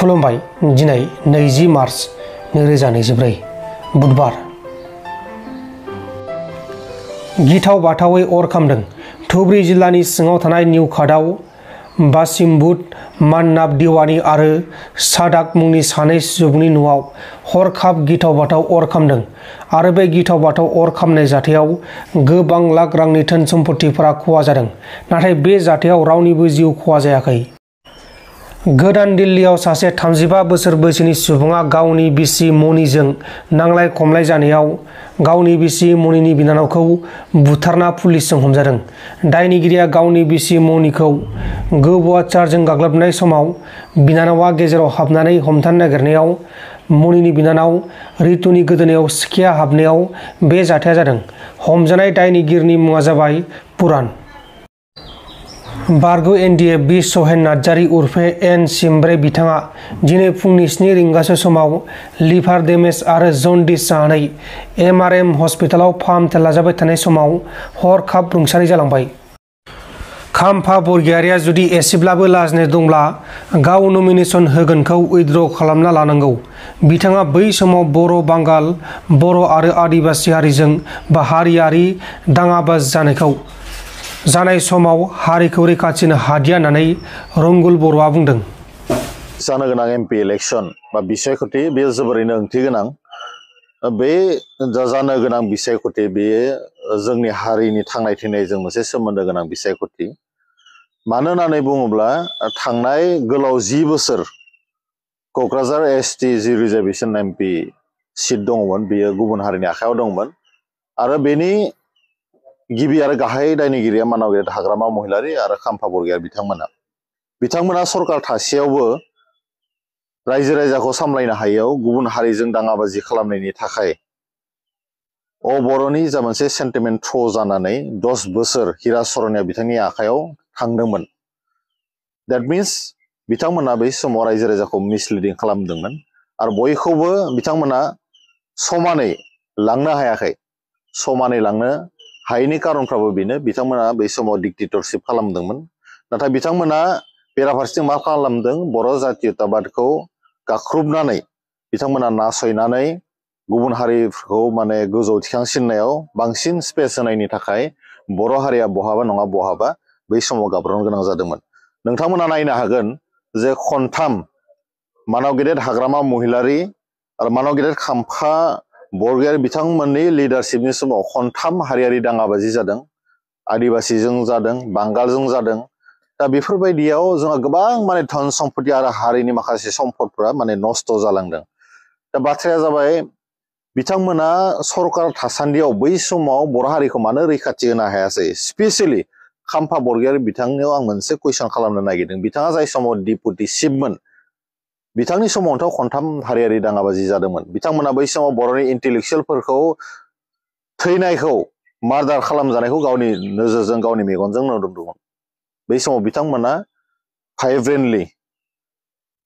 खुलुमबाय दिनै 20 मार्च 2024 बुधबार गिथाव बाथावै अर खामदों धुबरी जिल्लानि सिङाव थानाय निउ खादाव बासिमबुद मान्नाब दिवानी आरो सादाक मुंनि सानै सुबुंनि न'आव हरखाब गिथाव बाथाव अर खामदों आरो बे गिथाव बाथाव अर खामनाय जाथायाव गोबां लाख रांनि धोन सम्पथिफोरा खहा जादों नाथाय बे जाथायाव रावनिबो जिउ खहा जायाखै। गोदान दिल्लीयाव सासे 35 बोसोर बैसोनि सुबुङा गावनि बिसि मनिजों नांलाय खमलाय जानायाव गावनि बिसि मनिनि बिनानावखौ बुथारना पुलिसजों हमजादों। दायनिगिरिया गावनि बिसि मनिखौ गोबौआ चार्जजों गाग्लोबनाय समाव बिनानावा गेजेराव हाबनानै हमथानो नागिरनायाव मनिनि बिनानाव रितुनि गोदोनायाव सिखाया हाबनायाव बे जाथाया जादों। हमजानाय दायनिगिरिनि मुङा जाबाय पुरान। बारग' एनडिए बि सहेन नार्जारी उर्फे एन सिमब्रे बिथाङा दिनै फुंनि 7 रिंगासो समाव लिभार डेमेज आरो जन्दिस जानानै एमआरएम हस्पिटालाव फाहामथाय लाजाबाय थानाय समाव हरखाब रुंसारि जालांबाय। खाम्फा बरगयारिया जुदि एसेब्लाबो लाजिनाय दंब्ला गाव नमिनेशन होगोनखौ उइथड्र खालामना लानांगौ। बिथाङा बै समाव बर' बांगाल बर' आरो आदिबासि हारिजों बा हारियारि दाङाबाजि जानाय समाव हारिखौ रैखाथि होनो हादिया होननानै रंगुल बर'आ बुंदों। जानो गोनां एमपि इलेक्शन बा बिसायख'थि बेयो जोबोरैनो ओंथि गोनां। बे जानो गोनां बिसायख'थि बेयो जोंनि हारिनि थांनाय थैनायजों मोनसे सोमोन्दो गोनां बिसायख'थि। मानो होननानै बुङोब्ला थांनाय गोलाव 10 बोसोर क'क्राझार एसटि जि रिजार्भेशन एमपि सिट दङमोन बेयो गुबुन हारिनि आखायाव दंमोन आरो बेनि गिबि आरो गाहाय दायनिगिरिया मानाव गेदेर हाग्रामा महिलारि आरो खाम्फा बरगयारि बिथांमोना सरकार थासेयावबो रायजो राजाखौ सामलायनो हायैयाव गुबुन हारिजों दाङाबाजि खालामनायनि थाखाय बर'नि जा मोनसे सेन्टिमेन्ट थ्र' जानानै 10 बोसोर हिरा सरनिया बिथांनि आखायाव थांदोंमोन। देट मिन्स बिथांमोना बै समाव रायजो राजाखौ मिसलिडिं खालामदोंमोन आरो बयखौबो बिथांमोना समानै लांनो हायाखै। समानै लांनो हायैनि कारनफ्राबो बेनो बिथांमोना बै समाव डिक्टेटरशिप खालामदोंमोन। नाथाय बिथांमोना बेराफारसेथिं मा खालामदों बर' जातीयताबादखौ गाख्रुबनानै बिथांमोना नासयनानै गुबुन हारिफोरखौ माने गोजौ थिखांसिननायाव बांसिन स्पेस होनायनि थाखाय बर' हारिया बहाबा नङा बहाबा बै समाव गाब्र'नो गोनां जादोंमोन। नोंथांमोना नायनो हागोन जे खनथाम मानाव गेदेर हाग्रामा महिलारि आरो मानाव गेदेर खाम्फा बरगयारि बिथांमोननि लिडारशिपनि समाव खनथाम हारियारि दाङाबाजि जादों। आदिबासिजों जादों, बांगालजों जादों। दा बेफोरबायदियाव जोंहा गोबां माने धन सम्पति आरो हारिनि माखासे सम्पदफोरा माने नस्थ' जालांदों। दा बाथ्राया जाबाय बिथांमोना सरकार थासान्दियाव बै समाव बर' हारिखौ मानो रैखाथि होनो हायासै। स्पेसियेलि खाम्फा बरगयारि बिथांनियाव आं मोनसे कुइसन खालामनो नागिरदों। बिथाङा जाय समाव डिपुटि चिफमोन बिथांनि समावथ' खनथाम हारियारि दाङाबाजि जादोंमोन। बिथांमोना बै समाव बर'नि इन्टेलेक्सुयेलफोरखौ थैनायखौ मार्डार खालामजानायखौ गावनि नोजोरजों गावनि मेगनजों नुदोंमोन। बै समाव बिथांमोना भाइब्रेन्टलि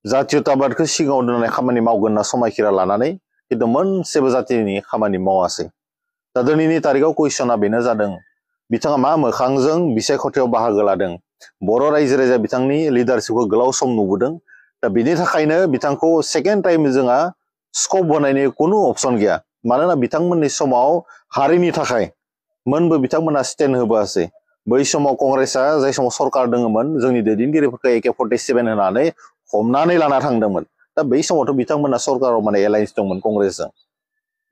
जातीयताबादखौ सिगाङाव दोननानै खामानि मावगोन होनना समायखिरा लानानै खिन्थु मोनसेबो जातिनि खामानि मावासै। दा दिनैनि तारिखाव कुइसना बेनो जादों बिथाङा मा मोखांजों बिसायख'थियाव बाहागो लादों। बर' रायजो राजा बिथांनि लिडारशिपखौ गोलाव सम नुबोदों। दा बिनि थाखायनो बिथांखौ सेकेन्ड टाइम जोंहा स्कप होनायनि खुनु अपसन गैया। मानोना बिथांमोननि समाव हारिनि थाखाय मोनबो बिथांमोना स्टेन्ड होबोआसै। बै समाव कंग्रेसआ जाय समाव सरकार दङमोन जोंनि दैदेनगिरिफोरखौ AK-47 होनानै हमनानै लाना थांदोंमोन। दा बै समावथ' बिथांमोना सरकाराव माने एलायन्स दंमोन कंग्रेसजों।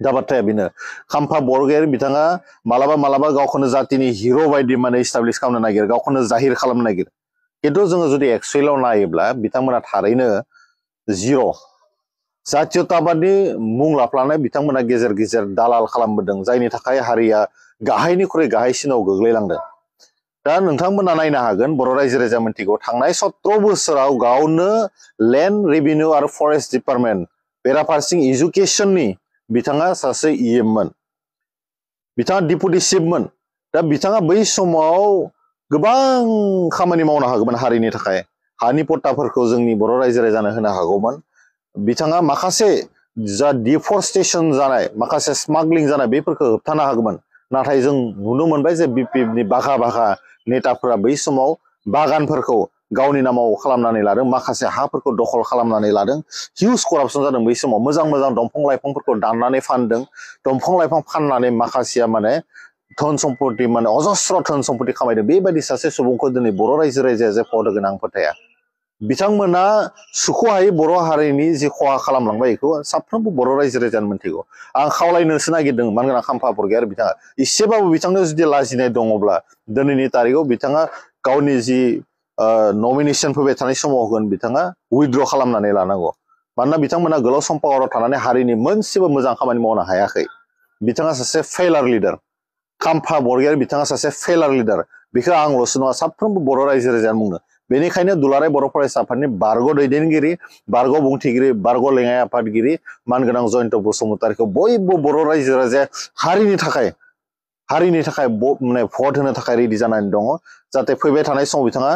दा बाथ्राया बेनो खाम्फा बरगयारि बिथाङा मालाबा गावखौनो जातिनि हिर' बायदि माने इस्टाब्लिश खालामनो नागिरो, गावखौनो जाहिर खालामनो नागिरो। खिन्थु जोङो जुदि एक्सुवेलाव नायोब्ला बिथांमोना थारैनो जिर'। जातीयताबादनि मुं लाफ्लानाय बिथांमोना गेजेर गेजेर दालाल खालामबोदों जायनि थाखाय हारिया गाहायनिख्रुइ गाहायसिनाव गोग्लैलांदों। दा नोंथांमोना नायनो हागोन बर' रायजो राजा मिन्थिगौ थांनाय 17 बोसोराव गावनो लेन्ड रेभिनिउ आरो फरेस्ट डिपार्टमेन्ट बेराफारसेथिं इडुकेसननि बिथाङा सासे EM-मोन। बिथाङा डिपुटि चिफमोन। दा बिथाङा बै समाव गोबां खामानि मावनो हागौमोन हारिनि थाखाय। हानि पट्टाफोरखौ जोंनि बर' रायजो राजानो होनो हागौमोन। बिथाङा माखासे जा डिफरेस्टेसन जानाय माखासे स्मागलिं जानाय बेफोरखौ होबथानो हागौमोन। नाथाय जों नुनो मोनबाय जे BPFनि बाघा नेताफोरा बै समाव बागानफोरखौ गावनि नामाव खालामनानै लादों माखासे हाफोरखौ दखल खालामनानै लादों हिउज करापसन जादों बै समाव मोजां मोजां दंफां लाइफांफोरखौ दाननानै फानदों दंफां लाइफां फाननानै माखासेया माने धन सम्पति माने अजस्र धन सम्पति खामायदों बेबायदि सासे सुबुंखौ दिनै बर' रायजो राजाया जे फद होगोन आं फोथाया बिथांमोना सुख'हायै बर' हारिनि जि खहा खालामलांबाय बेखौ साफ्रोमबो बर' रायजो राजानो मोनथिगौ आं खावलायनोसो नागिरदों मानोना खाम्फा बरगयारि बिथाङा एसेबाबो बिथांनो जुदि लाजिनाय दङब्ला दिनैनि तारिखआव बिथाङा गावनि जि नमिनेसन फैबाय थानाय समाव होगोन बिथाङा उइथड्र खालामनानै लानांगौ मानोना बिथांमोना गोलाव सम पावाराव थानानै हारिनि मोनसेबो मोजां खामानि मावनो हायाखै बिथाङा सासे फेलार लिडार खाम्फा बरगयारि बिथाङा सासे फेलार लिडार बेखौ आंल'सो नङा साफ्रोमबो बर' रायजो राजायानो बुङो बेनिखायनो दुलाराय बर' फरायसा आफादनि बारग' दैदेनगिरि बारग' बुंथिगिरि बारग' लेङाइ आफादगिरि मानगोनां जयन्त बसुमतारीखौ बयबो बर' रायजो राजाया हारिनि थाखाय माने भट होनो थाखाय रेडि जानानै दङ जाहाथे फैबाय थानाय समाव बिथाङा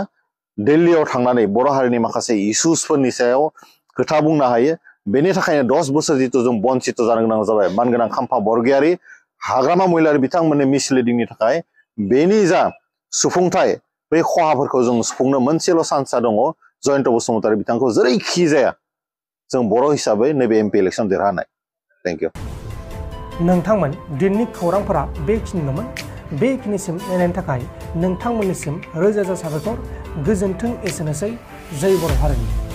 दिल्लीयाव थांनानै बर' हारिनि माखासे इस्युसफोरनि सायाव खोथा बुंनो हायो बेनि थाखायनो 10 बोसोर जितु जों बन्चित जानो गोनां जाबाय मानगोनां खाम्फा बरगयारि हाग्रामा महिलारि बिथांमोननि मिसलिडिंनि थाखाय बेनि जा सुफुंथाय बै खहाफोरखौ जों सुफुंनो मोनसेल' सान्सआ दङ जयन्त बसुमतारी बिथांखौ जेरैखि जाया जों बर' हिसाबै नैबे एमपि इलेक्सन देरहानाय थेंक इउ नोंथांमोन दिननि खौरांफोरा बेखिनिल'मोन बेखिनिसिम नायनायनि थाखाय नोंथांमोननिसिम रोजा रोजा साबायखर गोजोन्थों एसेनोसै जय बर' हारिनि